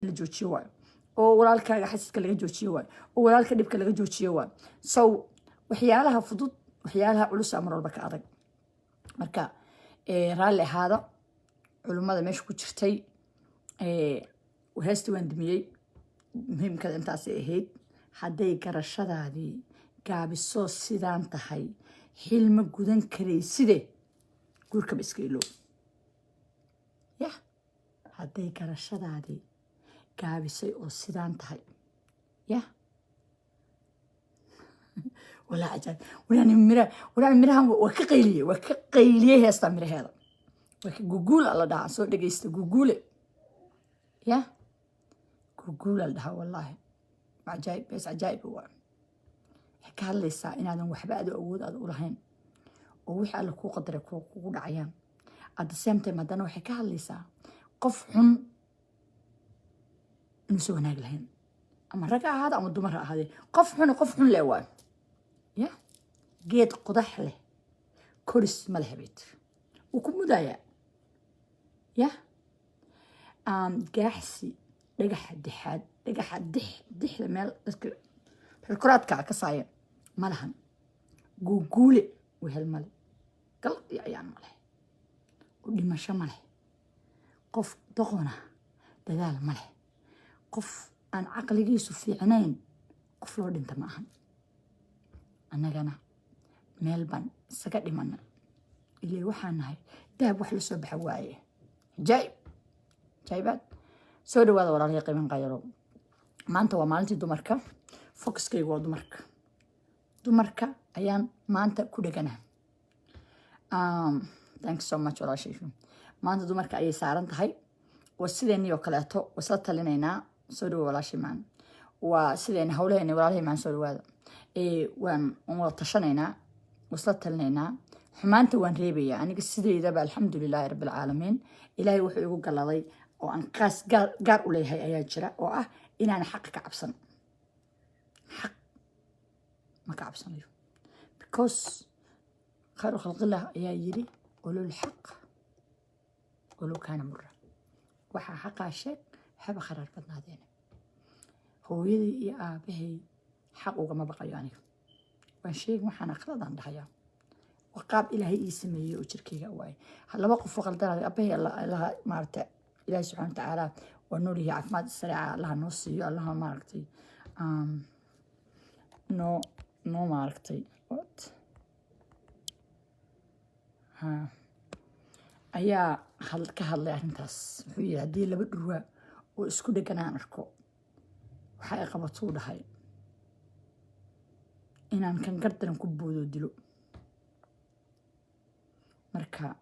La joojiyo waayo, oo walaalkaaga xasiska laga joojiyo waayo, oo walaalka dhibka laga joojiyo waayo. So waxyaalaha fudud, waxyaalaha culusa mar walba ka adag. Marka raalli ahaada culummada meesha ku jirtay. Heesta waan dumiyey. Muhiimkada intaasay ahayd. Hadday garashadaadii gaabisoo sidaan tahay, xil ma gudan karayside, guurkaba iska ilow. Yah, hadday garashadaadii gaabisay oo sidaan tahay, yah. Walaa cajaab, walaani mira, walaa mirahan waa ka qayliyey, waa ka qayliyey heestaa miraheeda. Waa ka guguula la dhahaa. Soo dhegeysta, guguule, yah, guguula la dhahaa. Wallaahi cajaayib, hees cajaayib waa. Waxay ka hadlaysaa inaadan waxba ado awood aad u lahayn oo wixii Alle kuu qadaray kugu dhacayaan. At the same time haddana waxay ka hadlaysaa qof xun inuusan wanaag lahayn, ama rag ha ahaado ama dumar ha ahaadee. Qof xun qof xun leh waayo. Ya, geed qodax leh koris ma leh bay tiri, wuu ku mudayaa. Ya, gaaxsi dhagaxa dixaad, dhagaxa dix, dixda meel dadka reer koraadka ka saaya ma lahan. Guuguule wehel male, gal iyo ayaan ma leh, oo dhimasho ma leh. Qof doqona dadaal ma leh. Qof aan caqligiisu fiicnayn qof loo dhinta ma ahan. Annagana meel baan isaga dhimana ilaa waxaan nahay dahab wax la soo baxa waaye. Cajaa'ib, cajaa'ibaad. Soo dhawaada, walaalihii qiiman qayalo. Maanta waa maalintii dumarka. Focuskaygu waa dumarka. Dumarka ayaan maanta ku dhegana. Thank you so much, walaashay. Maanta dumarka ayay saaran tahay. Waa sideenii oo kaleeto, waa isla talinaynaa. Soo dhawo, walaashay maan. Waa sideeni hawlaheeni, walaalihii maan. Soo dhawaada. Waan wada tashanaynaa, waa isla talinaynaa. Xumaanta waan reebayaa aniga sideydaba. Alxamdulilaahi rabbi alcaalamiin, Ilaahay wuxuu igu galaday oo aan qaas gaar gaar u leeyahay ayaa jira, oo ah inaan xaqa ka cabsan. Xaq ma ka cabsanayo, because khayru khalqillah ayaa yiri: "Qulul xaq walow kaana mura." Waxaa xaqaa sheeg, haba kharaar badnaadeena. Hooyadii iyo aabahay xaq ugama baqayo aniga. Waan sheegin, waxaan aqladaan dhahayaa. Waa qaab Ilaahay ii sameeyey oo jirkayga waaye. Laba qof oo qaldanaya, abahay Allaha maaragta, Ilaahay subxaana watacaala waa nool yahay, caafimaad sareeca Allaha noo siiyo, Allaha maaragtay noo maaragtay what ha ayaa ka hadlay arrintaas. Wuxuu yidhi: "Haddii laba dhurwaa oo isku dhegan aan arko, waxa ay qabatuu dhahay inaan kan gardaran ku boodo dilo." Marka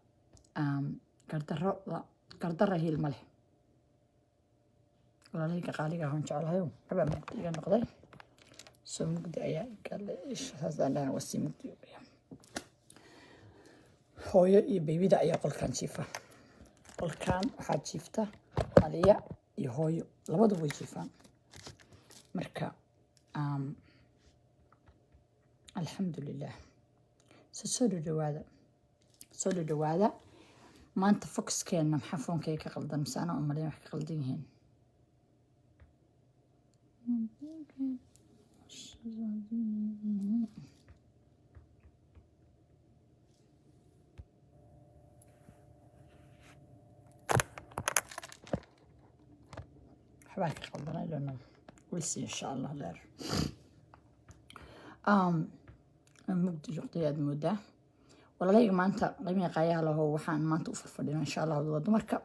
gardarroda, gardara hiil ma leh. Walaalahayga qaaliga ahoon jeclahayo, waxbaa mugdi iga noqday. Soo mugdi ayaa galay, saasaan dhahan, waa sii mugdi. Hooyo iyo baby-da ayaa qolkan jiifa. Qolkan waxaa jiifta Aliya iyo hooyo, labaduba way jiifaan. Marka alxamdulilah. So soo dhadhawaada, soo dhadhawaada. Maanta focuskeena maxaa? Phone-kayga ka qaldan mise anaa umaleyn wax ka qaldan yihiin? Waxbaa ka qaldan, I don't know, we'll see, insha Allah leer. Mugdi joqday aad moodaa. Walaalahayga maanta qiimiga qaayaha laho, waxaan maanta u farfadhino insha Allah waa dumarka.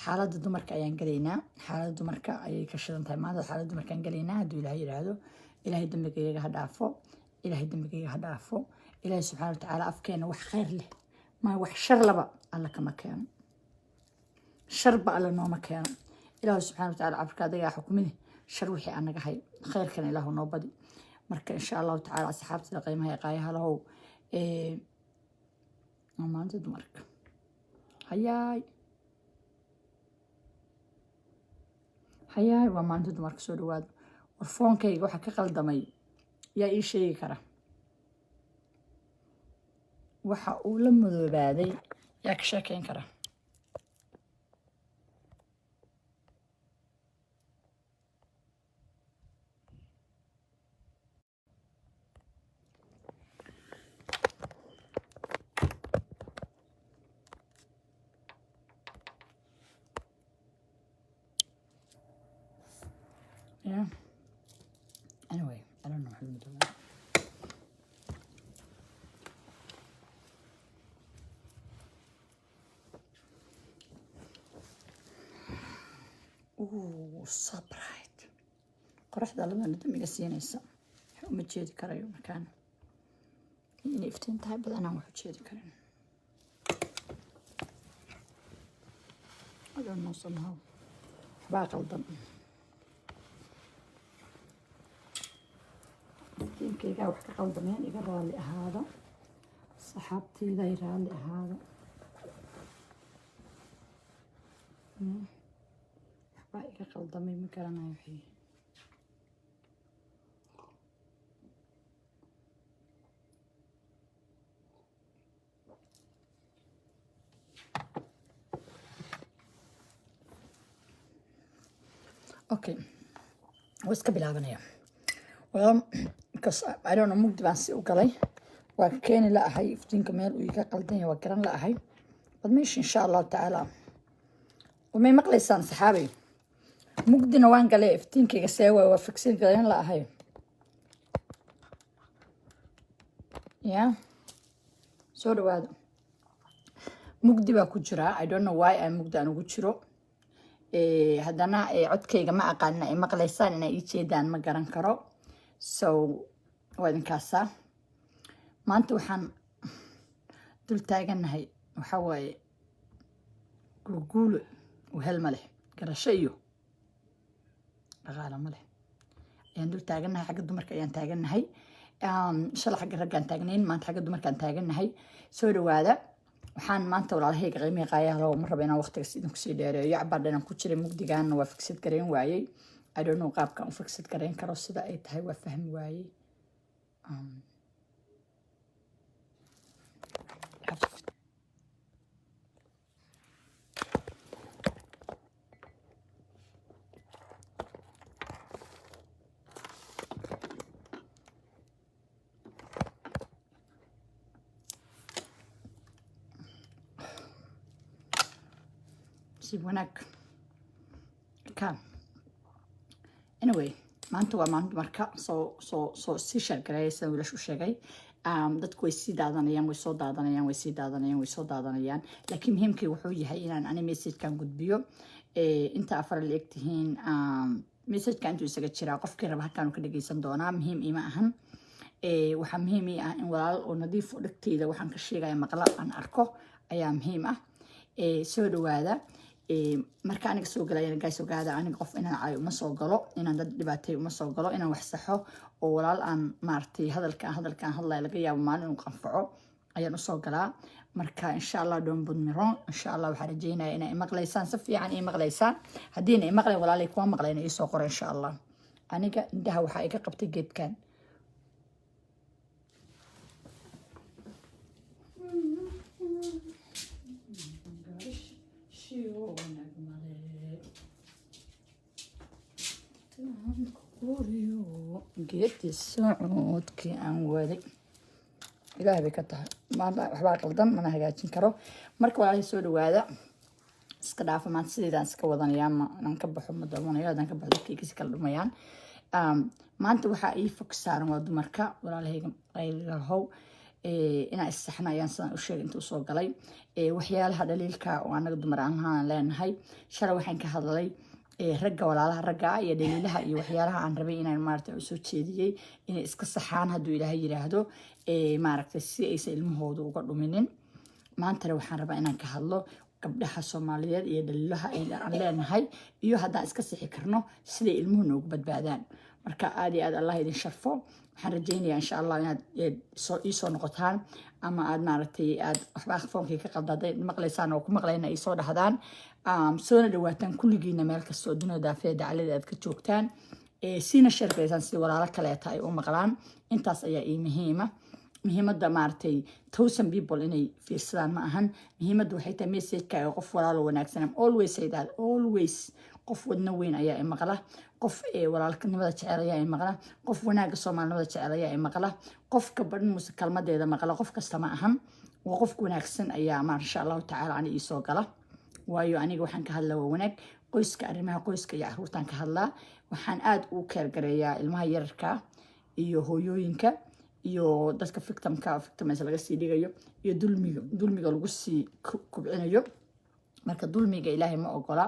Xaaladda dumarka ayaan gelaynaa. Xaaladda dumarka ayay ka shidan tahay maanta. Xaaladda dumarkaan gelaynaa hadduu Ilaahay yidhaahdo. Ilaahay dembigayga ha dhaafo, Ilaahay dembigayga ha dhaafo. Ilaahay subxaana watacaala afkeena wax khayr leh ma wax shar laba Alla kama keeno, sharba Alla nooma keeno. Ilaahu subxaana watacaala cafarka adagaa xukmini, shar wixii aan naga hay, khayrkana Ilaahu noo badi. Marka insha Allahu tacaala, asxaabtada qiimaha ee qaayaha lahow, waa maalinta dumarka. Hayaay, hayaay, waa maalinta dumarka. Soo dhawaado. War, phone-kayga waxaa ka qaldamay yaa ii sheegi kara? Waxa uu la madoobaaday yaa ka sheekeyn kara? Yeah, anyway, I don't know waxa madoobaada. Ooh, so bright. Qoraxda labada damiga siinaysa, wax uma jeedi karayo. Markaan inay iftiin tahay badanaan wax u jeedi karin. I don't know, somehow waxbaa qaldan. Iftiinkaygaa wax ka qaldameen. Iga raalli ahaada, saxaabteyda, ay raalli ahaada. Waxbaa iga qaldamay, ma garanayo wixii. Okay, waa iska bilaabanaya. Well, because I don't know, mugdi baan si u galay, waa keeni la ahay iftiinka, meel uu iga qaldan yahay waa garan la ahay. Bad meesha, insha Allahu tacaala, may maqlaysaan, saxaabay? Mugdina waan galay. Iftiinkayga see waay? Waa figsin garan la ahay. Ya soo dhawaada. Mugdi baa ku jiraa. I don't know why aan mugdi aan ugu jiro. Haddana codkayga ma aqaanina ay maqlaysaan, inay ii jeedaan ma garan karo. So waa idinkaasaa. Maanta waxaan dul taagannahay waxaa waaye guuguulo wehel ma leh, garasho iyo dhaqaalo ma leh ayaan dul taagannahay. Xagga dumarka ayaan taagannahay. Shalay xagga raggaan taagnayn, maanta xagga dumarkaan taagannahay. Soo dhawaada. Waxaan maanta, walaalahayga qiimihi qaayaha loo, ma rabo inaan waqtigaas idinku sii dheereeyo. Cabaar dhanaan ku jiray mugdigaana, waa figsad gareyn waayey. I don't know qaabkaan u figsad gareyn karo, sida ay tahay waa fahmi waayey. Um, have- si wanaag ka. Anyway, maanta waa maalin dumarka. Soo sii share gareeya. Sidaan wiilasha u sheegay, dadku way sii daadanayaan, way soo daadanayaan, way sii daadanayaan, way soo daadanayaan, laakiin muhiimkii wuxuu yahay inaan ani messagekan gudbiyo. Inta afar la eg tihiin, messagekan intuu isaga jiraa, qofkii raba halkaan ka dhageysan doonaa. Muhiim ima ahan. Waxaa muhiim ii ah in walaal oo nadiif oo dhegteyda waxaan ka sheegaya maqla aan arko ayaa muhiim ah. Soo dhawaada. Marka aniga soo galaya, guys, ogaada, aniga qof inaan caayo uma soo galo, inaan dad dhibaatay uma soo galo, inaan wax saxo oo walaal aan maaragtay hadalkaan hadlaya laga yaabo maalin inuu qanfaco ayaan usoo galaa. Marka insha Allah, don't put me wrong. Insha Allah waxaan rajeynaya inaa imaqlaysaan, si fiican imaqlaysaan. Haddiina imaqlayn, walaalay kuma maqlayna, iisoo qora insha Allah. Aniga indhaha waxaa iga qabtay geedkan. Shiwo wanaag male geedi socodkii aan waday, Ilaah bay ka tahay. Maanta waxbaa qaldan, mana hagaajin karo. Marka walaalihii, soo dhawaada. Iska dhaafa, maanta sideedaan iska wadanayaa. Ma inaan ka baxo ma doonayo. Haddaan ka baxo, dadkayga si kala dhumayaan. Maanta waxaa ii fog saaran waa dumarka. Walaalahayga qaylahow, inaan issaxna ayaan sidaan u sheegay inta usoo galay. Waxyaalaha dhaliilka oo anaga dumar ahaan leenahay. Shalay waxaan ka hadlay ragga, walaalaha ragga ah iyo dhaliilaha iyo waxyaalaha aan rabay inaan maaragtay usoo jeediyey inay iska saxaan hadduu Ilaahay yiraahdo, maaragtay, si aysan ilmahooda uga dhuminin. Maantana waxaan rabaa inaan ka hadlo gabdhaha Soomaaliyeed iyo dhaliilaha aan leenahay iyo haddaan iska sixi karno siday ilmuhu noogu badbaadaan. Marka aad iyo aad Allah idin sharfo. Waxaan rajaynayaa insha Allah inaad soo iisoo noqotaan ama aad maaragtay aad waxba foonkii ka qalda hadday maqlaysaan oo ku maqlayna iisoo dhahdaan. Soona dhawaataan kulligiina, meel kasta oo dunida daafeeda dacalada aad ka joogtaan. Siina share garaysaan si walaalo kaleeta ay u maqlaan. Intaas ayaa ii muhiima. Muhiimadda maaragtay thousand people inay fiirsadaan ma ahan. Muhiimadda waxay tahay messageka ee qof walaalo wanaagsan. I'm always say that, always. Qof wadno weyn ayaa i maqla, qof walaalnimada jecel ayaa i maqla, qof wanaagga Soomaalinimada jecel ayaa i maqla, qofka badhan muse kalmadeeda maqla. Qof kasta ma ahan, waa qofka wanaagsan ayaa ma insha Allahu tacaala ani iisoo gala, waayo aniga waxaan ka hadla waa wanaag. Qoyska, arrimaha qoyska iyo caruurtaan ka hadlaa. Waxaan aada u care gareeyaa ilmaha yararka iyo hooyooyinka iyo dadka victimka, victims laga sii dhigayo iyo dulmiga lagu sii kubcinayo. Marka dulmiga Ilaahay ma ogola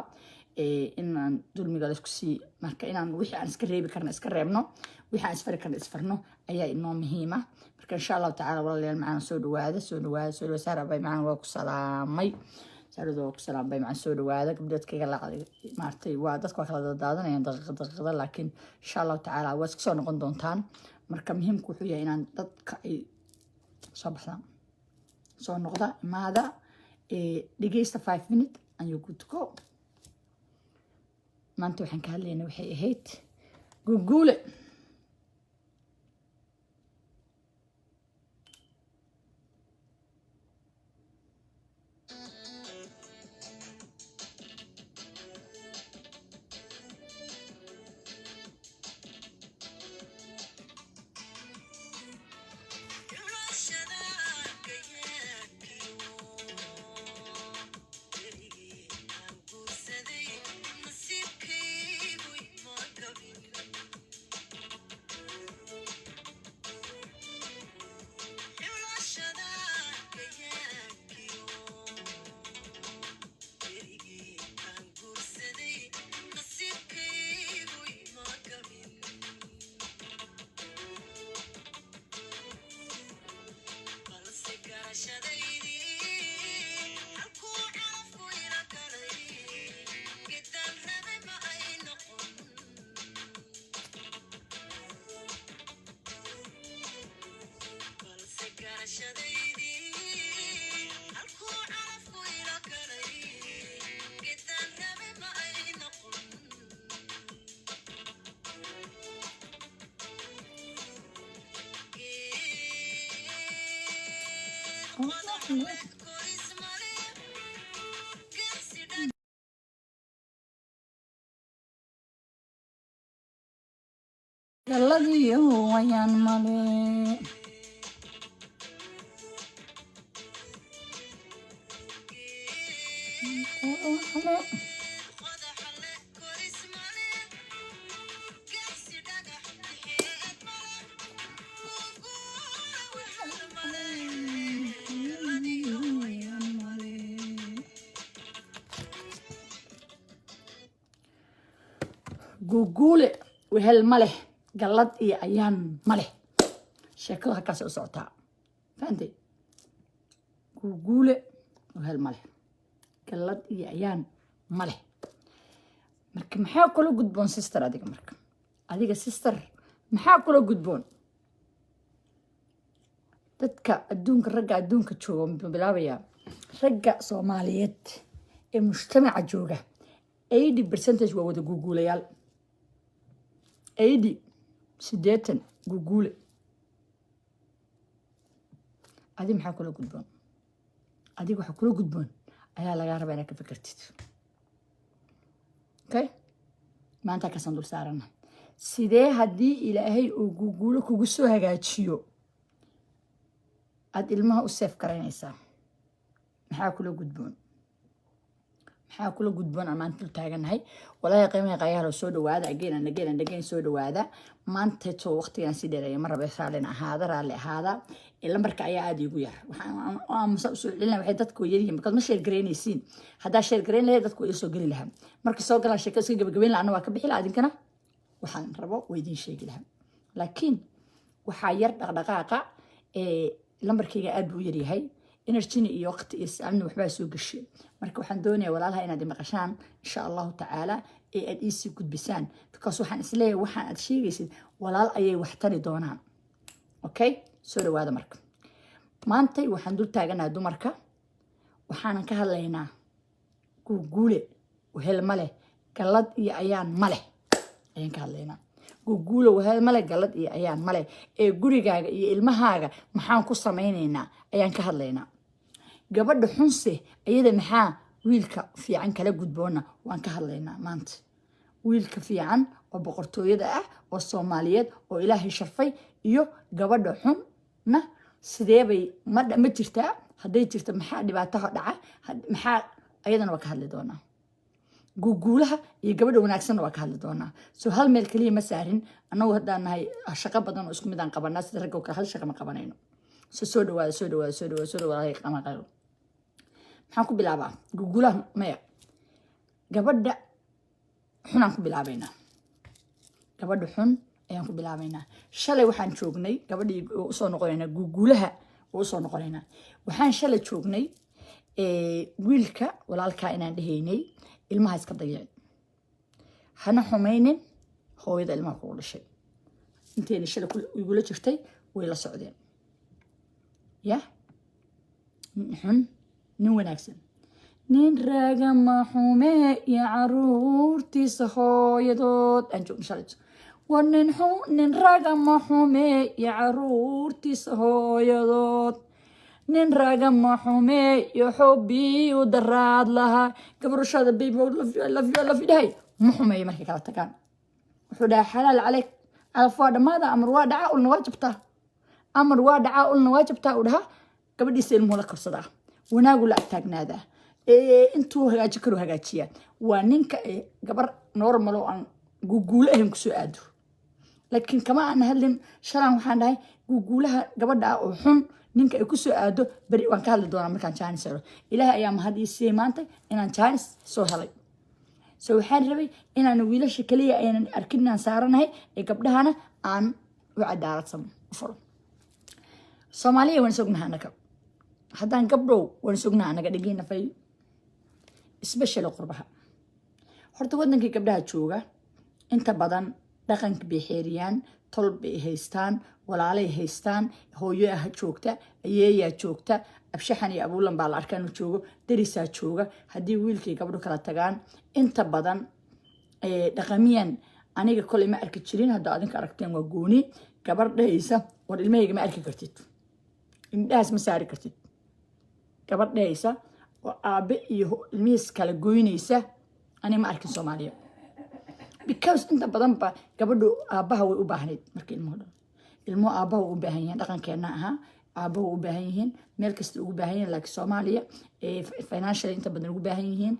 inaan dulmiga laisku sii. Marka inaan wixii aan iska reebi karna iska reebno, wixii aan isfari karna isfarno ayaa inoo muhiima. Marka insha Allahu tacaala, walaalayaal macaan, soo dhawaada, soo dhawaada, soo dhawaada. Saara bay macaan, waa ku salaamay. Saaradu waa ku salaamay macaan, soo dhawaada. Gabdhoodkayga lacag maartay waa dadka waa kala daadanayaan daqiiqad daqiiqada, laakiin insha Allahu tacaala waa iska soo noqon doontaan. Marka muhiimku wuxuu yahay inaan dadka ay soo baxdaan, soo noqda, imaada, dhegeysta 5 minute and you good to go. Maanta waxaan ka hadlaynaa waxay ahayd guguule. Galadiyo wayaan male. Guguule wehel ma leh, gallad iyo ayaan ma leh. Sheekadu halkaasay u socotaa, fahantay? Guguule wehel ma leh, gallad iyo ayaan ma leh. Marka maxaa kula gudboon, sister, adiga? Marka adiga, sister, maxaa kula gudboon? Dadka adduunka, ragga adduunka jooga, muxuu bilaabayaa? Ragga Soomaaliyeed ee mujtamaca jooga 80% waa wada guguulayaal. 80, 80 guguule. Adi maxaa kula gudboon? Adiga waxaa kula gudboon ayaa lagaa rabaa inaad ka fikirtid. Okay, maanta kasaan dul saarana. Sidee haddii Ilaahay uu guguulo kugu soo hagaajiyo aada ilmaha u save garaynaysaa? Maxaa kula gudboon? Maxaa kula gudboon aan maanta dul taaganahay? Walaahi qiimaha qayaha, soo dhawaada again and again and again. Soo dhawaada. Maanteeto waqtigan sii dheereeya ma rabe. Raallina ahaada, raalli ahaada. Lambarka ayaa aada iigu yar. Waxaan aamusa usoo celina waxay dadku way yaryihiin because ma share garaynaysiin. Haddaa share garayn lahayd, dadku way soo geli lahaa. Markii soo galaan, sheeko iska gabagabayn lahaa, anna waa ka bixi lahaa, idinkana waxaan rabo waa idiin sheegi lahaa. Laakiin waxaa yar dhaqdhaqaaqa. Lambarkayga aad buu u yaryahay, energyna iyo waqti iyo saamna waxbaa soo gashay. Marka waxaan doonayaa, walaalaha, inaad imaqashaan insha Allahu tacaala ee aad iisii gudbisaan, because waxaan isleeyahay waxaan aad sheegaysid walaal ayay wax tari doonaan. Okay, soo dhawaada. Marka maantay waxaan dul taaganahay dumarka. Waxaanan ka hadlaynaa guguule wehel ma leh, gallad iyo ayaan ma leh ayaan ka hadlaynaa. Guguule wehel ma leh, gallad iyo ayaan ma leh ee gurigaaga iyo ilmahaaga maxaan ku samaynaynaa ayaan ka hadlaynaa. Gabadha xunse iyada maxaa wiilka fiican kala gudboona waan ka hadlaynaa maanta. Wiilka fiican oo boqortooyada ah oo Soomaaliyeed oo Ilaahay sharfay iyo gabadha xunna sideebay ma jirtaa? Hadday jirto, maxaa dhibaataha dhaca? Maxaa ayadana waa ka hadli doonaa. Guguulaha iyo gabadha wanaagsanna waa ka hadli doonaa. So hal meel keliya ma saarin. Annagu haddaan nahay, shaqo badan oo isku mid aan qabanaa. Sida ragga oo kale hal shaqa ma qabanayno. So soo dhawaada, soo dhawaada, soo dhawaada, soo dhawaada. Qama qaylo. Maxaan ku bilaabaa? Guguulaha maya, gabadha xunaan ku bilaabaynaa. Gabadha xun ayaan ku bilaabaynaa. Shalay waxaan joognay gabadhii usoo noqonaynaa, guguulaha oo usoo noqonaynaa. Waxaan shalay joognay wiilka walaalkaa inaan dhehaynay ilmaha iska dayici, hana xumaynin hooyada ilmaha kugu dhashay. Intayna shalay igula jirtay way la socdeen. Ya nin xun, nin wanaagsan, nin ragama xume iyo caruurtiisa hooyadood aan joogna shalayto. Waa nin xun, nin ragama xume iyo caruurtiisa hooyadood, nin ragama xume iyo xubbii u daraad lahaa. Gabarashada "Baby, I love you, I love you, I love you" dhahay ma xumeeyo. Markay kala tagaan wuxuu dhahay, "Xalaal caleyk, calaf waa dhammaada, amar waa dhacaa, ulna waa jabtaa, amar waa dhacaa, ulna waa jabtaa," uu dhahaa. Gabadhiisa ilmuhu la korsadaa, wanaagu la agtaagnaadaa, intuu hagaaji karu hagaajiyaa. Waa ninka gabar normal oo aan guguulo ahayn kusoo aado. Laakiin kama aan hadlin shalan. Waxaan dhahay guguulaha gabadha ah oo xun ninka ay kusoo aado beri waan ka hadli doonaa markaan jaanis helo. Ilaahay ayaa mahad ii siiyey maanta inaan jaanis soo helay. So waxaan rabay inaan wiilasha kaliya aynan arkin inaan saaranahay ee gabdhahana aan u cadaaladsan u furo. Soomaaliya waan isognaha annaga haddaan gabdhow, waan isognaha annaga dhegeyna fay, especially qurbaha. Horta wadankii gabdhaha jooga inta badan dhaqanka bay xeeriyaan, tol bay haystaan, walaalay haystaan, hooyo ah joogta, ayeeyaa joogta, abshaxan iyo abuulan baa la arkaa inuu joogo, darisaa jooga. Haddii wiilkii gabdho kala tagaan, inta badan dhaqamiyan aniga koley ma arki jirin. Hadda adinka aragteen waa gooni. Gabar dhehaysa, "War ilmahayga ma arki kartid, indhahaas ma saari kartid," gabar dhehaysa oo aabe iyo ilmihiis kala goynaysa ani ma arkin Soomaaliya, because inta badan ba gabadhu aabbaha way u baahnayd. Marka ilmuhu dhan ilmuhu aabbaha way u baahan yihiin, dhaqankeena ahaa aabbaha way u baahan yihiin, meel kasta ugu baahan yihiin. Laakiin Soomaaliya financially inta badan ugu baahan yihiin,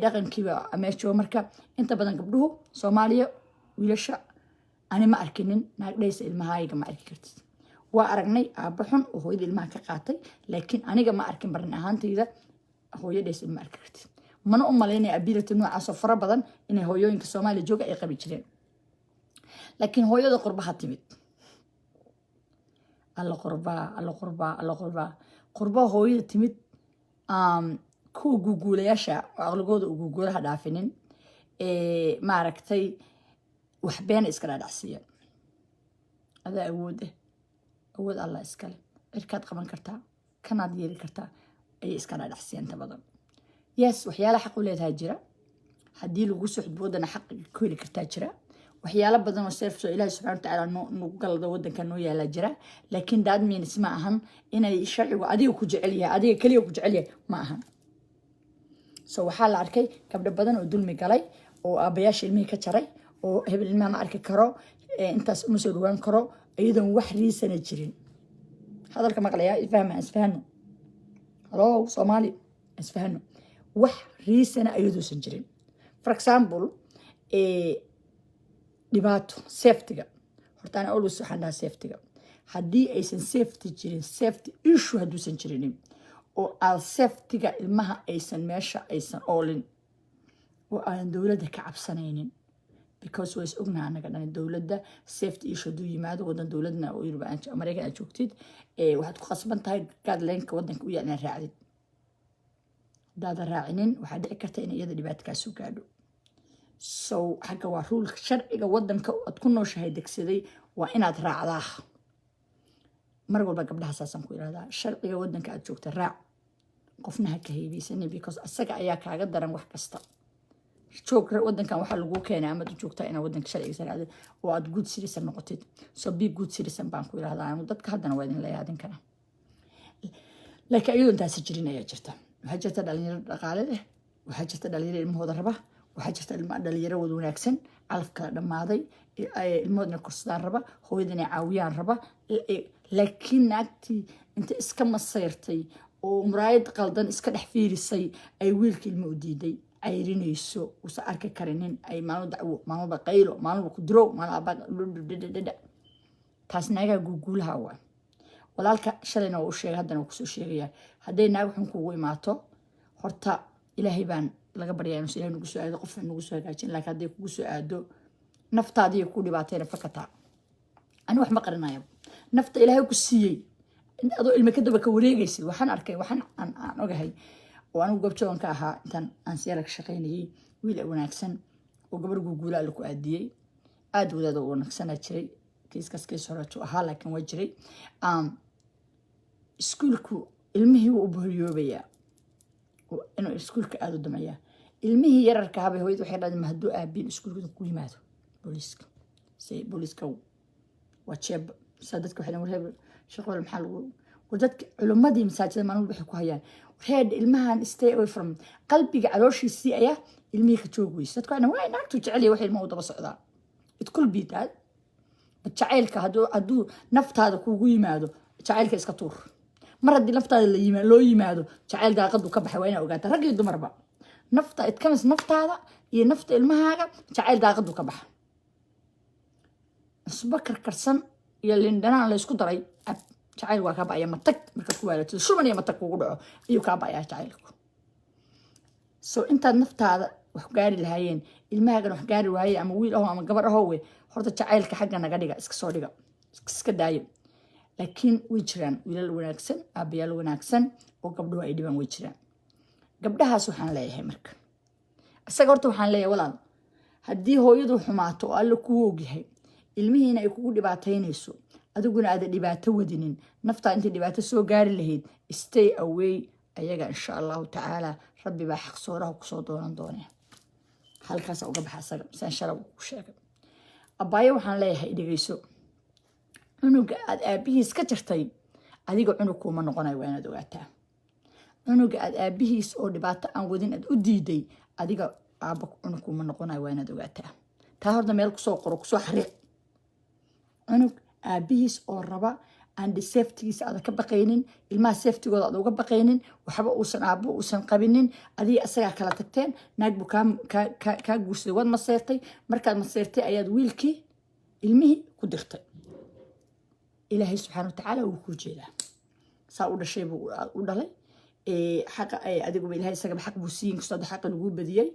dhaqankiiba meesha. Marka inta badan gabdhuhu Soomaaliya, wiilasha ani ma arkinin naag dhehaysa, "Ilmahayga ma arki kartid." Waa aragnay aabba xun oo hooyada ilmaha ka qaatay, laakiin aniga ma arkin barin ahaantayda hooyo dhehaysa, "Ilma arki kartid." Mana u malaynaya ability noocaasoo fara badan inay hooyooyinka Soomaaliya jooga ay qabi jireen. Laakiin hooyada qurbaha timid, alla qurbaa, alla qurbaa, alla qurbaa, qurbaha hooyada timid, kuwa guguulayaasha oo aqligooda uu guguulaha dhaafinin, maaragtay, wax beena iska dhaadhacsiiya. Adaa awood eh, awood Allah iskale, cirkaad qaban kartaa, kanaad yeeli kartaa ayay iska dhaadhacsiiya inta badan. Yes, waxyaala xaq u leedahaa jira. Haddii lagu soo xudbo waddana xaq ku heli kartaa jira. Waxyaalo badan oo service oo Ilaahi subxana watacaala nagu galado wadanka noo yaalaa jira. Laakiin that means ma ahan inay sharcigu adiga ku jecel yahay, adiga keliya ku jecel yahay ma ahan. So waxaa la arkay gabdho badan oo dulmi galay oo aabayaasha ilmihii ka jaray oo hebel ilmaha ma arki karo, intaas uma soo dhawaan karo, iyadoon wax reason-na jirin. Hadalka maqlaya, isfahma, isfahano. Halo Soomaali, isfahano. Wax reason-na iyadoosan jirin. For example, dhibaato safety-ga. Horta ana always waxaan dhahaa, safety-ga haddii aysan safety jirin, safety issue hadduusan jirinin oo aan safety-ga ilmaha aysan meesha aysan oolin oo aan dowladda ka cabsanaynin, because waa is ognaha anaga dhan dowladda safety issue hadduu yimaado wadan dowladna oo Yurub, Maraykan aad joogtid, waxaad ku khasban tahay guideline-ka wadanka u yaal inaad raacdid. Haddaadan raacinin, waxaa dhici karta in iyada dhibaato kaa soo gaadho. So xagga waa rule-ka sharciga wadanka aad ku nooshahay degsaday waa inaad raacdaa mar walba. Gabdhaha saasaan ku irahdaa, sharciga wadanka aad joogta raac, qofna ha ka heybeysanin, because asaga ayaa kaaga daran wax kasta. Joog wadankan waxaa laguu keenay amaad u joogtaa inaad wadanka sharcigiisa raacdid oo aad good citizen noqotid. So be good citizen baan ku irahdaa anu dadka. Haddana waa idin leeyahay adinkana. Laakiin iyadoon taasi jirin ayaa jirta. Waxaa jirta dhalinyaro dhaqaale leh, waxaa jirta dhalinyaro ilmahooda raba, waxaa jirta dhalinyaro wada wanaagsan, calaf kala dhammaaday, ilmahoodna korsadaan raba, hooyada inay caawiyaan raba. Laakiin naagtii inta iska masayrtay oo muraayad qaldan iska dhex fiirisay ay wiilka ilmo u diiday. Cayrinayso, uusan arki karinin, ay maalmo dacwo, maalmoba qaylo, maalmoba ku dirow, maalmo aabaa dhadhadhadha. Taas naagaha guuguulaha waa. Walaalka shalayna waa u sheegay, haddana waa kusoo sheegayaa: hadday naag xun kugu imaato, horta Ilaahay baan laga baryaa inuusan Ilahay nagu soo aado, qof nagu soo hagaajin. Laakiin hadday kugu soo aado, naftaadiiyo ku dhibaatayna fakataa. Ani wax ma qarinayo. Nafta Ilaahay ku siiyey adoo ilme ka daba ka wareegaysid. Waxaan arkay, waxaan aan ogahay oo anigu goobjoogan ka ahaa intaan aan siyaala ka shaqaynayay, wiil wanaagsan oo gabar guuguula Alle ku aadiyey, aada wadaada u wanaagsanaa jiray. Kiiskaas kiis horeetu ahaa, laakiin waa jiray. Iskuulku ilmihii wuu u bohoryoobayaa inuu iskuulka aada u damayaa. Ilmihii yararka habay hooyada waxay dhahdeen, ma hadduu aabiin iskuulka ku yimaado booliiska, se booliiska waa jeeb. Saa dadka waxay dhahan, war sheekh wal, maxaa lagu war? Dadka culimmadii masaajida maalin walba waxay ku hayaan, reed ilmahan stay away from. Qalbiga calooshiisii ayaa ilmihii ka joog weysa. Dadka waxay dhahan, waa naagtu jecel yahay, wax ilmaha u daba socdaa. It could be that, but jacaylka hadduu naftaada kugu yimaado, jacaylka iska tuur. Mar haddii naftaada loo yimaado, jacayl daaqadu ka baxay. Waa inaa ogaata, rag iyo dumarba, nafta it comes, naftaada iyo nafta ilmahaaga, jacayl daaqadu ka baxa. Cusbo karkarsan iyo lindhanaan la isku daray cab, jacayl waa kaa ba'aya. Matag markaad ku waalatid, shuban iyo matag kugu dhaco ayuu kaa ba'ayaa jacaylku. So intaad naftaada wax gaari lahaayeen, ilmahaagana wax gaari waayeen, ama wiil aho ama gabar ahowe, horta jacaylka xagga naga dhiga, iska soo dhiga, iska daayo. Laakiin way jiraan wiilal wanaagsan, aabayaal wanaagsan oo gabdhuhu ay dhibaan, way jiraan. Gabdhahaas waxaan leeyahay marka, isaga horta waxaan leeyahay, walaal, haddii hooyadu xumaato oo Alle kuu ogyahay, ilmihiina ay kugu dhibaataynayso, adiguna aada dhibaato wadinin, naftaa intay dhibaato soo gaari lahayd, stay away ayaga. Insha Allahu tacaala, Rabbi baa xaqsooraha kusoo doonan doonee. Halkaasa uga baxa isaga saan shalay ku sheegay. Abaayo, waxaan leeyahay, dhegeyso. Cunuga aad aabihiis ka jartay adiga cunug kuuma noqonayo. Waa inaad ogaataa, cunuga aad aabihiis oo dhibaato aan wadin aad u diiday, adiga aabba cunug kuuma noqonayo. Waa inaad ogaataa taa. Horta meel kusoo qoro, kusoo xariiq. Cunug aabihiis oo raba aan safety-giisa aada ka baqaynin, ilmaha safety-gooda aad uga baqaynin, waxba uusan aabbo uusan qabinin, adiga isagaa kala tagteen, naag buu kaa guursaday, waad maseertay. Markaad maseertay ayaad wiilkii ilmihii ku dirtay. Ilaahay subxaana watacaala wuu kuu jeedaa. Saa u dhashay buu u dhalay xaqa. Adiguba Ilahay isagaba xaq buu siiyey, inkastoo hadda xaqa laguu badiyey.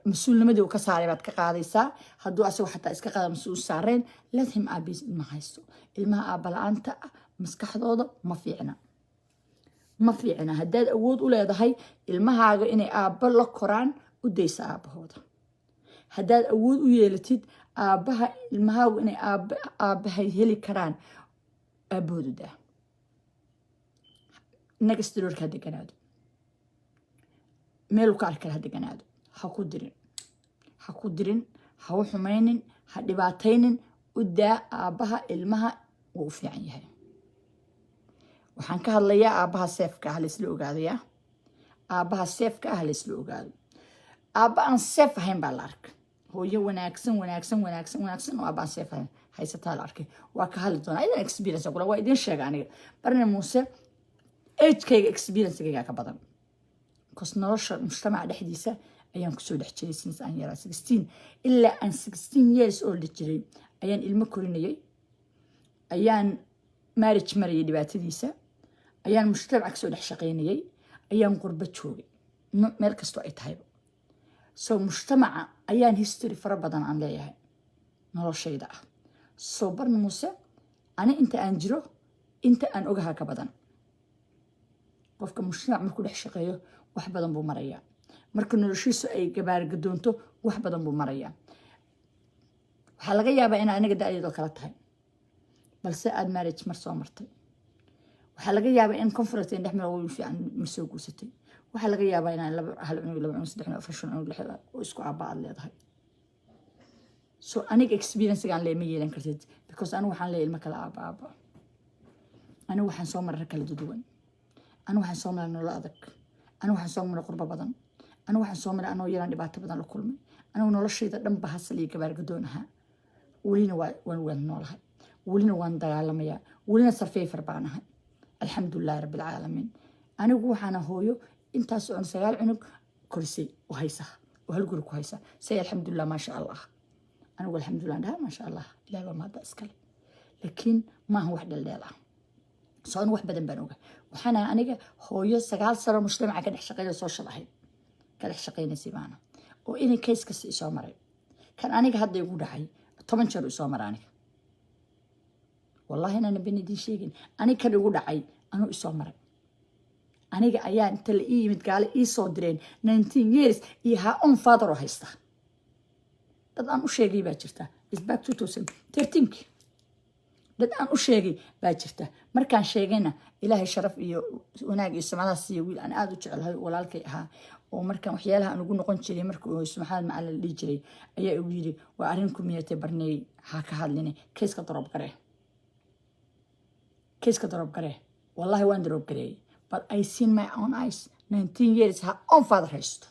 Mas-uulnimadii uu ka saaray baad ka qaadaysaa. Hadduu asagu xataa iska qaada mas-uul saareen, let him aabiis ilma haysto. Ilmaha aabba la-aanta ah maskaxdooda ma fiicna, ma fiicna. Haddaad awood u leedahay ilmahaaga inay aabbo la koraan, u daysa aabbahooda. Haddaad awood u yeelatid aabbaha ilmahaagu inay aabbahay heli karaan, aabbahoodu daa. Next door-ka ha deganaado, meeluu ka arki kara ha deganaado. Ha ku dirin, ha ku dirin, ha u xumaynin, ha dhibaataynin. U daa aabbaha ilmaha, wuu u fiican yahay. Waxaan ka hadlayaa aabbaha safe-ka ah. Laysla ogaadayaa, aabbaha safe-ka ah laysla ogaado. Aabba aan safe ahayn baa la arkay. Hooyo wanaagsan, wanaagsan, wanaagsan, wanaagsan oo aabba aan safe ahayn haysataa la arkay. Waa ka hadli doonaa idan experience kula. Waa idiin sheega, aniga Barne Muuse, age-kayga experience-gayga ka badan, because nolosha mujtamaca dhexdiisa ayaan kusoo dhex jiray since aan yaraa, 16 ilaa aan 16 years old jiray ayaan ilmo korinayay, ayaan marriage marayay dhibaatadiisa, ayaan mujtamaca kasoo dhex shaqaynayay, ayaan qurbo joogay, meel kastoo ay tahayba. So mujtamaca ayaan history fara badan aan leeyahay noloshayda ah. So Barna Muuse, ani inta aan jiro, inta aan ogaha ka badan. Qofka mujtamac markuu dhex shaqeeyo, wax badan buu marayaa. Marka noloshiisu ay gabaargadoonto, wax badan buu marayaa. Waxaa laga yaabaa inaa aniga da-deedoo kala tahay, balse aada marriage mar soo martay. Waxaa laga yaabaa in conference dhex maro, wiil fiican mar soo guursatay. Waxaa laga yaabaa inaan laba, hal cunug, laba cunug, saddex cunug, afar, shan cunug, lix oo isku aabba aad leedahay. So aniga experience-gaan lee ma yeelan kartid, because anigu waxaan leeyahay ilmo kala aabba aabba. Anigu waxaan soo maray rag kala duduwan. Anigu waxaan soo maray nolol adag. Anigu waxaan soo maray qurbo badan. Anigu waxaan soo maray anoo yaraan dhibaato badan la kulmay. Anigu noloshayda dhanba hasal iyo gabaargadoon ahaa. Welina waan noolahay, welina waan dagaalamayaa, welina survivor baan ahay, alxamdulilahi rabbi alcaalamiin. Anigu waxaana hooyo intaas oon sagaal cunug. Korisay oo haysa oo hal guri ku haysa. Say alxamdulilah, maasha Allah. Anigu alxamdulilah dhaha, maasha Allah, Ilaah baa mahadda iskale, laakiin maaha wax dheeldheel ah. So anigu wax badan baan oga. Waxaan ahay aniga hooyo 9 sano mujtamaca ka dhex shaqeynaya, social ahayd, ka dhex shaqeynaysay baana, oo inay case kasta isoo maray. Kan aniga hadda igu dhacay 10 jeer isoo maray aniga. Wallahi inaan ben idiin sheegin. Aniga kan igu dhacay anuu isoo maray. Aniga ayaa inta la ii yimid, gaale ii soo direen, 19 years iyo her own father oo haysta. Dad aan u sheegay baa jirta. Is back 2013-kii. Dad aan u sheegay baa jirta. Markaan sheegayna, Ilaahay sharaf iyo wanaag iyo sumcadaas siiya wiil aan aada u jecelahay, walaalkay ahaa, oo markaan waxyaalaha aan ugu noqon jiray, markii uu Maxamed Macalin la dhihi jiray, ayaa igu yiri, "Waa arrin community, Barneey, ha ka hadline, case-ka drop garee, case-ka drop garee." Wallahi waan drop gareeyey, but I seen my own eyes, 19 years her own father haysto.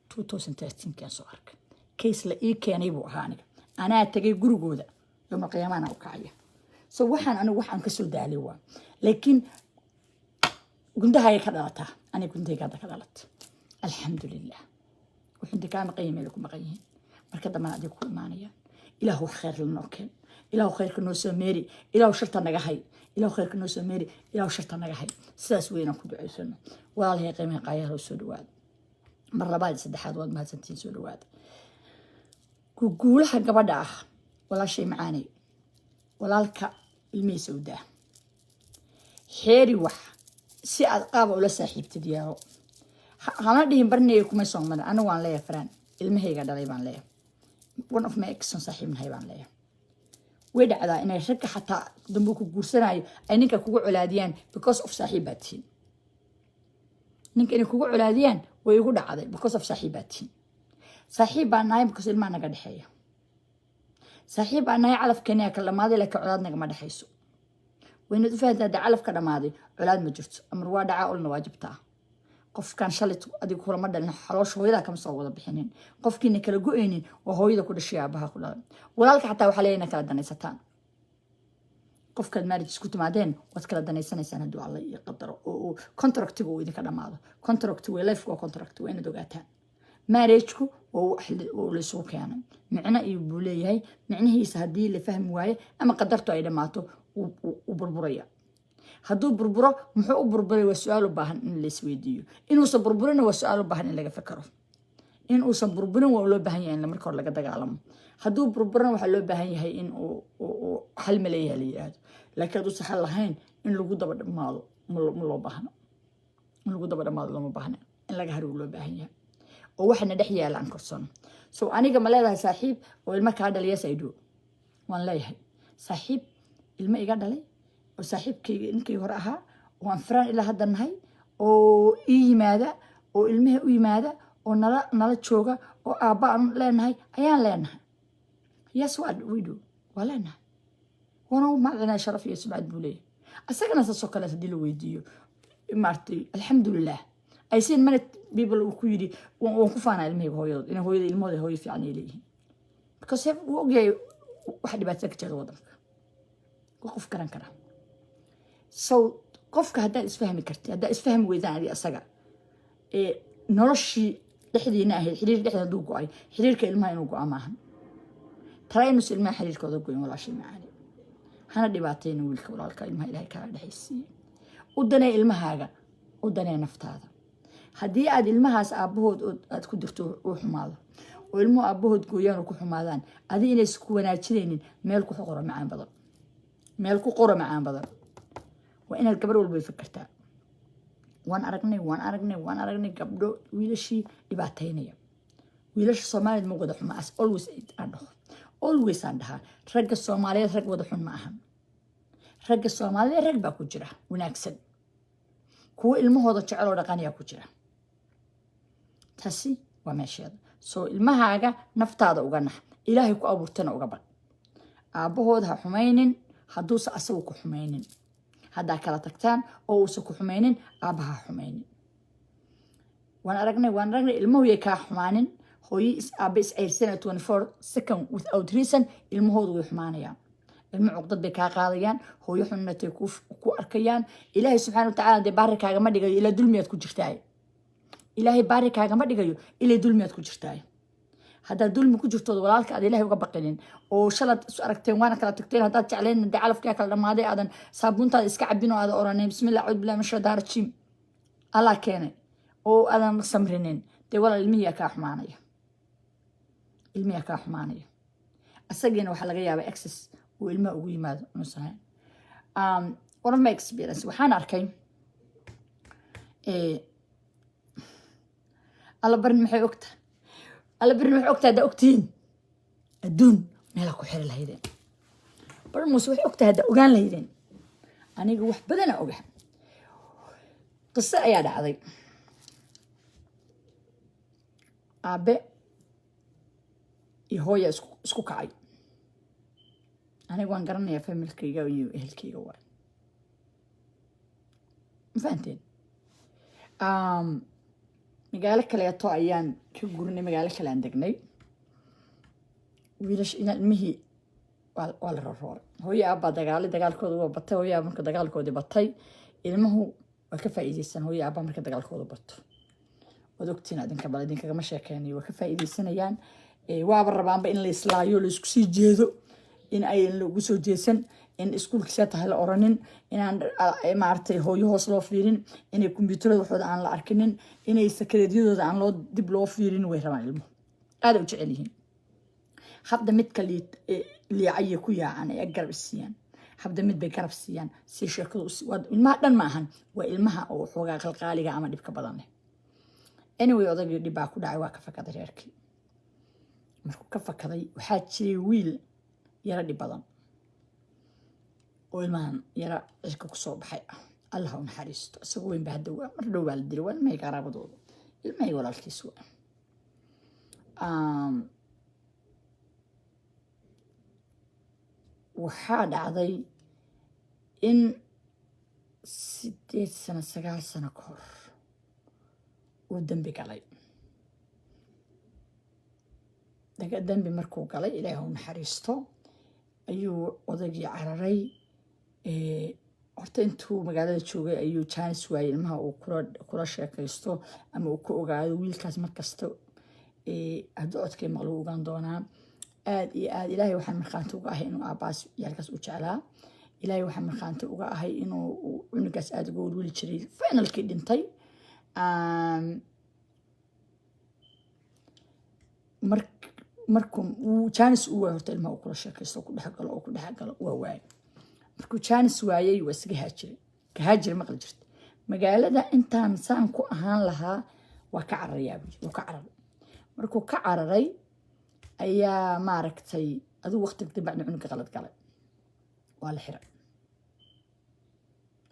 2013 kaan soo arkay. Case la ii keenay buu ahaa. Aniga anaa tagay gurigooda, yowma qiyaamahana u kacaya. So waxaan anigu waxaan kasoo daalay waa, laakiin gundahayay ka dhalataa. Aniga gundahayga hadda ka dhalata, alxamdulilah. Wuxuu kaa maqan yahay meel ku maqan yihiin, marka dambana adiga ku imaanayaan. Ilaahu wax khayr la noo keen, Ilaahu khayrka noo soo meeri, Ilaahu sharta naga hay. Ilaahu khayrka noo soo meeri, Ilaahu sharta naga hay. Sidaas weynaan ku ducaysano. Walaalahay qiimaha qaayaha, soo dhawaada mar labaad iyo saddexaad. Waad mahadsantihiin, soo dhawaada. Guulaha gabadha ah, walaashay macaanay, walaalka ilmihiisa u daa. Xeeri wax si aad qaaba ula saaxiibtid yeelo. Hana dhihin Barneyga kuma soo marin. Anigu waan leeyahay friend ilmahayga dhalay baan leeyahay, one of my ex on saaxiibnahay baan leeyahay. Way dhacdaa inay ragga xataa dambe ku guursanayo ay ninka kugu colaadiyaan because of saaxiib baa tihiin. Ninka inay kugu colaadiyaan way igu dhacday because of saaxiib baa tihiin. Saaxiib baan nahay because ilmaha naga dhexeeya. Saaxiib baan nahay, calafkeena kala dhamaaday, laakiin colaad nagama dhexayso. Waynaad u fahantaa, hadda calaf ka dhamaaday colaad ma jirto. Amar waa dhacaa, olna waa jibtaa. Qofkan shalay adiga kulama dhalin, xaloosha hooyada kama soo wada bixinin. Qofkiina kala go-aynin waa hooyada ku dhashay, aabaha ku dhalay. Walaalka xataa waxaa leeyahay kala danaysataan. Qofkaad marriage isku timaadeen waad kala danaysanaysaan hadduu Alla iyo qadaro oo contractiga uu idinka dhamaado. Contract way, life waa contract. Waa inaad ogaataan marriageku waa wax laysugu keenay, micno iyo buu leeyahay. Micnihiisa haddii la fahmi waayo ama qadartu ay dhammaato, wuu burburaya. Hadduu burburo, muxuu u burburay? Waa su-aal u baahan in laisweydiiyo. Inuusan burburina waa su-aal u baahan in laga fakaro. In uusan burburin waa loo baahan yahay in marka hore laga dagaalamo. Hadduu burburina, waxaa loo baahan yahay in uu xal maleeyaha la yiraahdo. Laakiin hadduusan xal lahayn, in lagu daba dhamaado ma loo baahno. In lagu daba dhamaado looma baahna, in laga haro loo baahan yahay oo waxana dhex yaala aan korsano. So aniga ma leedahay saaxiib oo ilmo kaa dhalay? Yes, I do. Waan leeyahay saaxiib ilmo iga dhalay oo saaxiibkayga ninkii hore ahaa, oo aan friend ilaa hadda nahay, oo ii yimaada, oo ilmaha u yimaada, oo nala jooga, oo aabba aan leenahay ayaan leenahay. Yes, waa we do, waa leenahay. Waana u macdanaa, sharaf iyo sumcad buu leeyahay. Asagana saasoo kale haddii la weydiiyo, maaragtay, alxamdulilah. I seen many people uu ku yidhi, "Waan ku faanaa ilmahayga hooyadood, inay hooyada ilmahooda hooyo fiican ay leeyihiin," because wuu ogyahay waxa dhibaatada ka jirta waddanka. Waa qof garan kara. So qofka haddaad isfahmi karti, haddaad isfahmi weydaan adi asaga, ee noloshii dhexdiina ahayd, xiriir dhexdeeda hadduu go-ay, xiriirka ilmaha inuu go-a maahan. Tala inuusa ilmaha xiriirkooda goyn. Walaashay macaani, hana dhibaatayna wiilka walaalka ilmaha Ilahay kaaga dhexaysiiye. U danee ilmahaaga, u danee naftaada. Haddii aad ilmahaas aabbahood aad ku dirto, uu xumaado, oo ilmuhu aabbahood gooyaan oo ku xumaadaan, adi inaysan ku wanaajinaynin meel ku qoro macaan badan, meel ku qoro macaan badan. Waa inaad gabar walba way fakertaa. Waan aragnay, waan aragnay, waan aragnay gabdho wiilashii dhibaataynaya. Wiilasha Soomaaliyeed ma wada xuma. As always aan dhaho, always aan dhahaa, ragga Soomaaliyeed rag wada xun ma ahan. Ragga Soomaaliyeed rag baa ku jira wanaagsan, kuwo ilmahooda jecel oo dhaqanayaa ku jira. Taasi waa meesheeda. Soo ilmahaaga naftaada uga nax, Ilaahay ku abuurtana uga baq. Aabbahood ha xumaynin hadduusa asagu ku xumaynin. Haddaa kala tagtaan oo uusan ku xumaynin, aabbaha ha xumaynin. Waan aragnay, waan aragnay. Ilmuhu yay kaa xumaanin. Hooyo is aabba is ceyrsana 24 second without reason, ilmahoodu way xumaanayaan. Ilmo cuqdad bay kaa qaadayaan, hooyo xunnatay ku arkayaan. Ilaahay subxaana watacaala dee baari kaagama dhigayo ilaa dulmiyaad ku jirtaay. Ilaahay baari kaagama dhigayo ilay dulmiyaad ku jirtaay. Haddaad dulmi ku jirtood walaalka aad Ilaahay uga baqinin oo shalad isu aragteen waana kala tagteen, haddaad jecleen dee calafkaa kala dhamaaday, aadan saabuuntaada iska cabin oo aadan oranin "Bismillah, acuudu billahi min shaytaan rajiim, Allah keenay" oo aadan samrinin, dee walaal, ilmihiyaa kaa xumaanaya, ilmihiyaa kaa xumaanaya. Asagiina waxaa laga yaabaa access uu ilmaha ugu yimaado inuusan hayn. One of my experience waxaan arkay, Alla barin maxay ogtahay? Alla barin waxay ogtahay haddaa ogtihiin adduun meelaa ku xiri lahaydeen. Barin Muuse waxay ogtahay haddaa ogaan lahaydeen. Aniga wax badana oga. Qiso ayaa dhacday. Aabe iyo hooya isku kacay. Aniga waan garanayaa, familkayga iyo ehelkayga waay, ma fahanteen? Magaalo kaleeto ayaan ka gurinay, magaalo kale aan degnay. Wiilash ilmihii waa la rorooray. Hooyo aabbaa dagaalay, dagaalkooda waa batay. Hooyo aaba marka dagaalkoodii batay, ilmuhu waa ka faa'iideysan. Hooyo aabba marka dagaalkooda bato, waad ogtiin adinka, bal idinkagama sheekeynayo, waa ka faa'iideysanayaan. Waaba rabaanba in la islaayo, la isku sii jeedo, in ay lagu soo jeesan, in iskuulkiisa tahay la oranin, inaan maaragtay hooyo hoos loo fiirin, inay kombiyuutarada waxooda aan la arkinin, inay sakareedyadooda aan loo dib loo fiirin way rabaan. Ilmuhu aada u jecel yihiin. Hadda midka liicayay ku yaacaan ay garab siiyaan, habda mid bay garab siiyaan si sheekadu ilmaha dhan ma ahan, waa ilmaha oo xoogaa qalqaaliga ama dhibka badan leh. Anyway, odaygii dhib baa ku dhacay, waa ka fakaday reerkii. Markuu ka fakaday, waxaa jiray wiil yaro dhib badan oo ilmahan yaro cirka kusoo baxay ah. Allah u naxariisto, isagoo weyn ba hadda waa mar dhow baa la dilay. Waa ilmahay qaraabadooda, ilmahay walaalkiis waa. Waxaa dhacday in 8 sano, 9 sano ka hor uu dembi galay. Dembi markuu galay, Ilaah u naxariisto, ayuu odaygii cararay. Horta intuu magaalada joogay ayuu jaanis waayey ilmaha uu kula sheekaysto ama uu ku ogaado wiilkaas. Markasta hadduu codkay maqlo ogaan doonaa. Aad iyo aad Ilaahay waxaan markhaanti uga ahay inuu aabbaas ciyaalkaas u jeclaa. Ilaahay waxaan markhaanti uga ahay inuu cunugaas aada uga welweli jiray. Finalkii dhintay. Markuu uu jaanis u waayay horta ilmaha uu kula sheekaysto, ku dhexgalo oo ku dhexgalo waa waayay. Markuu jaanis waayey, waa isaga haajiray. Ka haajiray maqli jirta, magaalada intaan saan ku ahaan lahaa waa ka cararayaa buu yiri. Wuu ka cararay. Markuu ka cararay ayaa maaragtay adigu waqti kadib bacdi cunuga qalad galay, waa la xiray,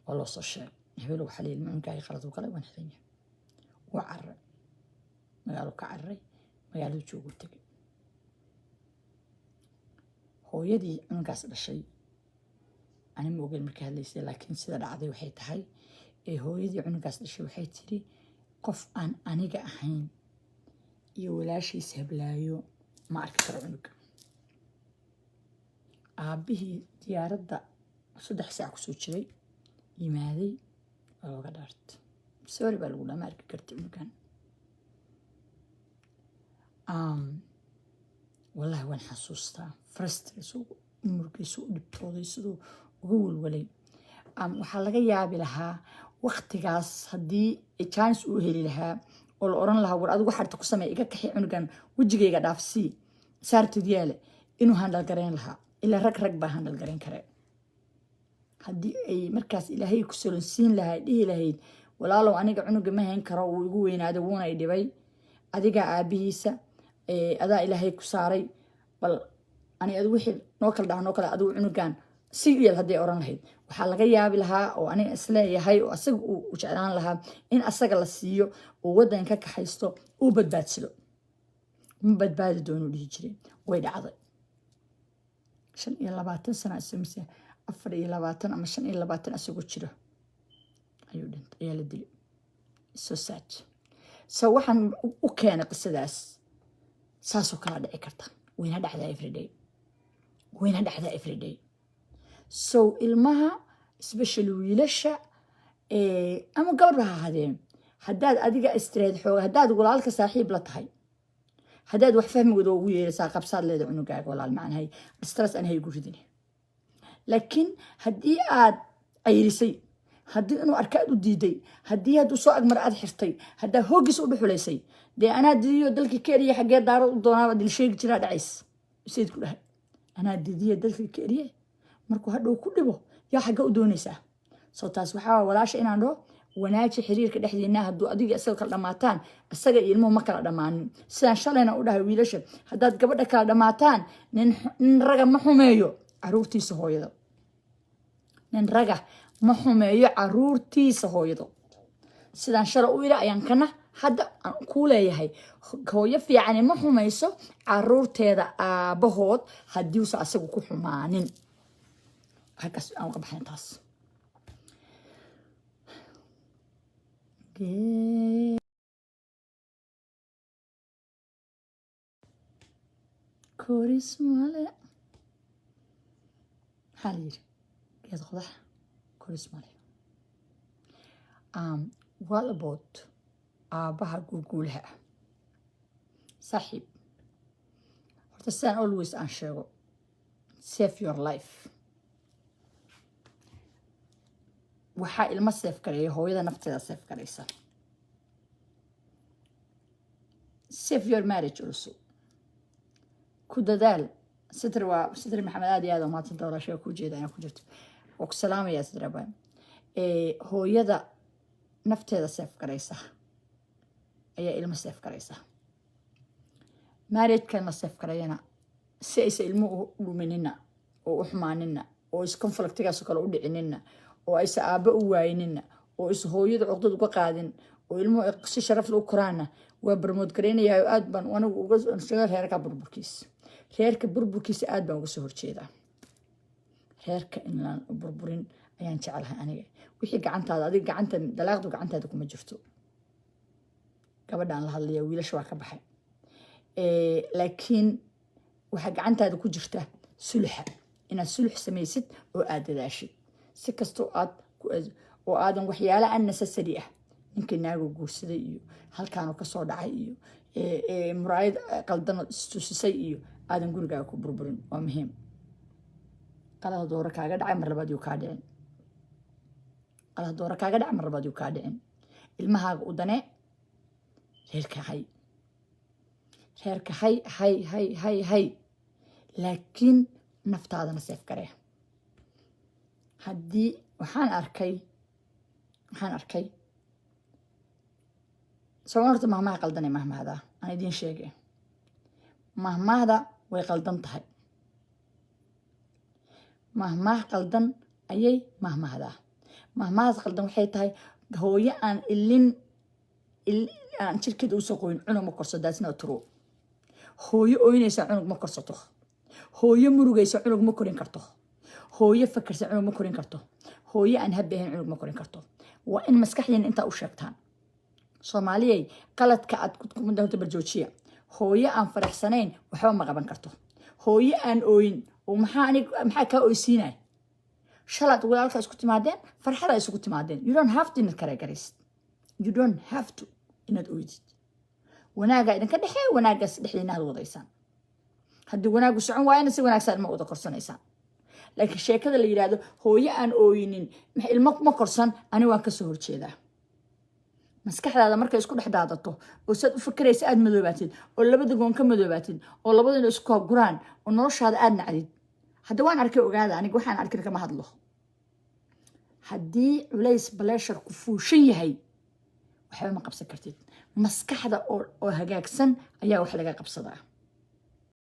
waa loo soo sheegay. Hebel waxaa la yidhi cunugaagi qalad u galay, waan xiran yahay. Wuu cararay, magaaluu ka cararay, magaaladu jooguu tegay. Hooyadii cunugaas dhashay ani ma ogeyn markay hadlaysay, laakiin sida dhacday waxay tahay ee hooyadii cunugaas dhashay waxay tiri, "Qof aan aniga ahayn iyo walaashiis hablaayo ma arki karo cunuga." Aabbihii diyaaradda 3 saac kusoo jiray yimaaday, waa looga dhaartay. "Sorry," baa lagu dhaha, "ma arki karti cunugan." Wallahi waan xasuustaa first siduu murgiisu u dhibtooday, siduu uga welwelay. Waxaa laga yaabi lahaa waqtigaas haddii chance uu heli lahaa oo la oran lahaa, "War adigu xarta ku samey, iga kaxi cunugan, wejigayga dhaafsii, saartid yeele," inuu handle garayn lahaa. Ilaa rag rag baa handle garayn karee. Haddii ay markaas Ilaahay ku solonsiin lahaa, dhihi lahayd, "Walaalow, aniga cunuga ma hayn karo, wuu igu weynaaday, wuuna i dhibay, adigaa aabihiisa, adaa Ilaahay ku saaray, bal ani adigu wixii noo kala dhaha noo kala, adigu cunugan si yeel," hadday oran lahayd, waxaa laga yaabi lahaa oo aniga isleeyahay oo asaga uu jeclaan lahaa in asaga la siiyo, uu waddan ka kaxaysto, uu badbaadsado. "Ma badbaadi doonuu," dhihi jiray. Way dhacday. 25 sano mise 24 ama 25 asagoo jiro ayuu dhintay, ayaa la dilay. So sad. So waxaan u keenay qisadaas, saasoo kalaa dhici karta, wayna dhacdaa everyday, wayna dhacdaa everyday. So ilmaha, especially wiilasha ama gabadhba ha ahaadeen. Haddaad adiga istiraad xooga, haddaad walaalka saaxiib la tahay, haddaad wax fahmigooda ugu yeeraysaa, qabsaad leeda cunugaaga, walaal macnahay, stress aan haygu ridin. Laakiin haddii aad cayrisay, haddii inuu arka aad u diiday, haddii hadduu soo agmar aad xirtay, haddaa hooggiisa u dhuxulaysay, dee anaa didiyo dalka ka eriye, xaggee daaro u doonaaba dil sheegi jiraa dhacays. Sayid ku dhahay, anaa didiyo dalka ka eriye, markuu hadhow ku dhibo, yaa xagga u doonaysaa? So taas waxaa walaasha inaan dhaho, wanaaji xiriirka dhexdiina. Hadduu adiga isaga kala dhamaataan, isaga iyo ilmuhu ma kala dhammaanin. Sidaan shalayna u dhahay wiilasha, haddaad gabadha kala dhammaataan, nin raga ma xumeeyo caruurtiisa hooyada. Nin raga ma xumeeyo caruurtiisa hooyado. Sidaan shalay u yidhi ayaan kana hadda kuu leeyahay: hooyo fiicani ma xumayso caruurteeda aabbahood haddiusa asagu ku xumaanin. Halkaas aan uga baxayn taas. Koris male, maxaa la yidhi? Geed qodax koris male. What about aabbaha guuguulaha ah? Saaxiib, horta sidaan always aan sheego, save your life. Waxaa ilmo save gareeya hooyada nafteeda save garaysa. Save your marriage also, ku dadaal. Sitri waa Sitri Maxamed, aad iyo aad umaadsanta walaashay, ku jeeda inaa ku jirto, waa ku salaamaya Sitri abaan. Hooyada nafteeda save garaysa ayaa ilmo save garaysa. Marriagekan la save garayana, si aysa ilmo u dhuminina oo u xumaanina oo is conflictigaasoo kale u dhicinina oo aysa aabbo u waayinina oo is hooyada cuqdad uga qaadin oo ilmuhu ay si sharaf leh u koraana, waa promote garaynayaa. Aad baan anigu uga reerka burburkiisa, reerka burburkiisa aad baan uga soo horjeedaa. Reerka in laan burburin ayaan jeclahay aniga. Wixii gacantaada, adiga gacanta, dalaaqdu gacantaada kuma jirto. Gabadhaan la hadlaya, wiilasha waa ka baxay. Laakiin waxaa gacantaada ku jirta sulxa, inaad sulx samaysid oo aad dadaashid si kastoo aad oo aadan waxyaala unnecessary ah, ninkii naago guursaday iyo halkaanu kasoo dhacay iyo muraayad qaldan istusisay iyo aadan gurigaaga ku burburin. Waa muhiim. Qalada dooro kaaga dhacay mar labaad yuu kaa dhicin. Qalada dooro kaaga dhacay mar labaad yuu kaa dhicin. Ilmahaaga u danee. Reerka hay, reerka hay, hay, hay, hay, hay, laakiin naftaadana save garee. Haddii waxaan arkay sooma, horta mahmaha qaldanay mahmahda aan idiin sheegay, mahmahda way qaldan tahay. Mahmaah qaldan ayay mahmahdaa. Mahmahdaas qaldan waxay tahay, hooyo aan ilin aan jirkeeda usoo qoyin cunug ma korso. That's not true. Hooyo ooynaysa cunug ma korsato. Hooyo murugaysa cunug ma korin karto. Hooyo fakarsa cunug ma korin karto. Hooyo aan happy ahayn cunug ma korin karto. Waa in maskaxdiina intaa u sheegtaan. Soomaaliyay, qaladka aad ku barjoojiya. Hooyo aan faraxsanayn waxba ma qaban karto. Hooyo aan ooyin oo maxaa anig, maxaa kaa oysiinay? Shalaad walaalka isku timaadeen, farxada isugu timaadeen. You don't have to inaad karegaraysid. You don't have to inaad oydid. Wanaagaa idinka dhexeeya, wanaagaas dhexdiina aad wadaysaan. Haddii wanaagu socon waayana, si wanaagsan ilma wada korsanaysaan. Laakiin sheekada la yidhaahdo hooyo aan ooyinin ilmo ma korsan, ani waan kasoo horjeedaa. Maskaxdaada markay isku dhex daadato oo saad u fakeraysa aad madoobaatid oo labada goon ka madoobaatid oo labadina isku guraan oo noloshaada aad nacdid. Hadda waan arkay, ogaada, aniga waxaan arkin kama hadlo. Haddii culays pressure ku fuushan yahay, waxba ma qabsan kartid. Maskaxda oo hagaagsan ayaa wax laga qabsadaa.